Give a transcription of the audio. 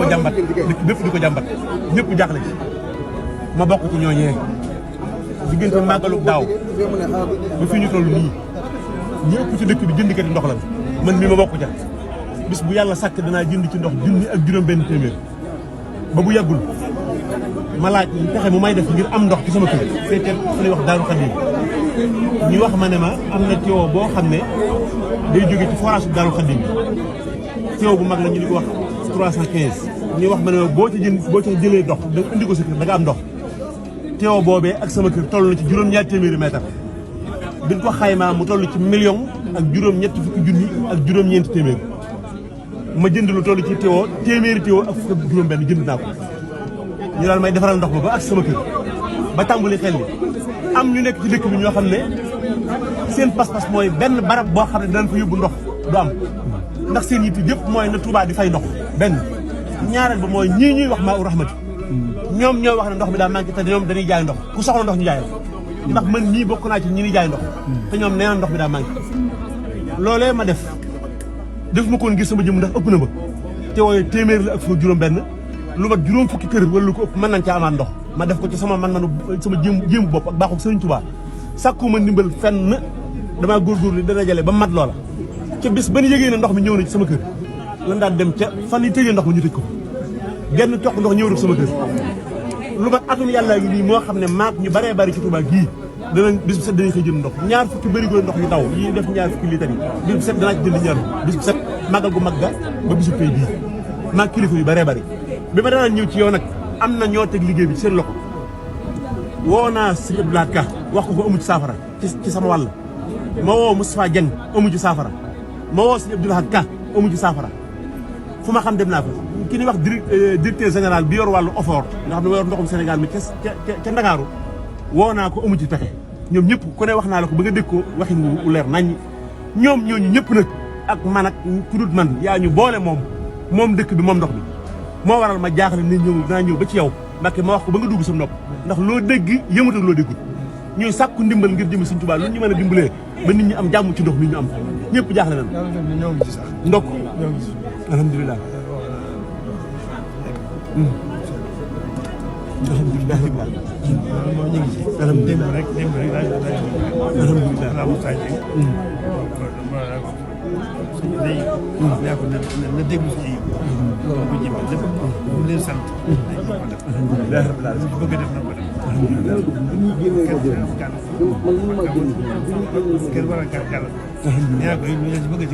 ko jàmbat dëkk bépp di ko jàmbat ñëpp jaaxle ci ma bokk ci ñooñee diggante màggalu daaw ba fi ñu toll nii ñëpp ci dëkk bi jëndikati ndox la man mii ma bokk ca bis bu yàlla sàkk danaa jënd ci ndox junni ak juróom-benn téeméer ba bu yàggul ma laaj pexe mu may def ngir am ndox ci sama kër fekkee fu ñuy wax Daaru Xadim ñu wax ma ne ma am na tuyau boo xam ne day jóge ci forage bu Daaru Xadim tuyau bu mag la ñu di ko wax 315 ñu wax ma ne ma boo ca jëlee ndox da indi ko sa kër da nga am ndox tuyau boobee ak sama kër toll na ci juróom-ñaari téeméeri mètre biñ ko xaymaa mu toll ci million ak juróom-ñetti fukki junni ak juróom-ñeenti téeméer ma jënd lu toll ci tuyau téeméeri tuyau ak fukk ak juróom-benn jënd naa ko ñu daal may defaral ndox ba ak sama kër ba tàmbali xel li am ñu nekk ci dëkk bi ñoo xam ne seen pas-pas mooy benn barab boo xam ne danañ fa yóbbu ndox du am ndax seen yitte yëpp mooy na Touba di fay ndox benn ñaareel ba mooy ñii ñuy wax maa u rahmati ñoom ñoo wax ne ndox mi daa manqué te ñoom dañuy jaay ndox ku soxla ndox ñu jaay la ndax man ñii bokk naa ci ñi ni jaay ndox te ñoom nee na ndox mi daa manqué loolee ma def ma koon ngir sama jëm ndax ëpp na ma te wooye téeméer la ak fukk juróom-benn lu mat juróom fukki kër wala lu ko ëpp mën nañ caa amaat ndox ma def ko ci sama man-manu sama jéemu bopp ak baaxu Sëriñ Tuubaa sàkku ma ndimbal fenn damaa góorgóorlu dana jale ba mat loola ca bis ba ñu yëgee ne ndox mi ñëw na ci sama kër lan daan dem ca fan yi tëjee ndox mi ñu tëj ko genn toq ndox ñëw na sama kër lu mat atum yàlla ngi nii moo xam ne maak ñu baree bari ci Tuubaa gii danañ bis bu set danañ koy jënd ndox ñaar fukki bërigo ndox yu ndaw yi def ñaar fukki litre yi bis bu set danaa ci jënd ñaar bis bu set màggal gu mag ga ba bisu pay bii maag kilifa yu baree bari bi ma daan ñëw ci yow nag am na ñoo teg liggéey bi seen loxo woo naa Sëñ Abdou Lahad Ka wax ko amu ci saafara ci sama wàll ma woo Moustapha Dieng amu ci saafara ma woo Sëñ Abdou Lahad Ka amu ci saafara fu ma xam dem naa fa ki ñuy wax directeur général bi yor wàllu OFOR nga xam ne moo yor ndoxum Sénégal mi ca Ndakaaru woo naa ko amu ci pexe ñoom ñëpp ku ne wax naa la ko ba nga dégg ko waxin wu leer naññ ñoom ñooñu ñëpp nag ak man ak ku dut man yaa ñu boole moom dëkk bi moom ndox bi moo waral ma jaaxle ne ñëw dinaa ñëw ba ci yow Mbàkke ma wax ko ba nga dugg sa nopp ndax loo dégg yëmut ak loo déggul ñuy sàkku ndimbal ngir jëm Sëñ Tuubaa lu ñu mën a dimbalee ba nit ñi am jàmm ci ndox mi ñu am ñëpp jaaxle nañ ndokk alhamdulilah alhamdulilah moom ñu ngi ci. alhamdulilah démb rek alhamdulilah na déglu si ji. loolu bu jëmee lépp mu leen sant. alhamdulilah rabbil alamin bëgg a def na ko def. alhamdulilah kenn war a gàll. kenn war a gàll.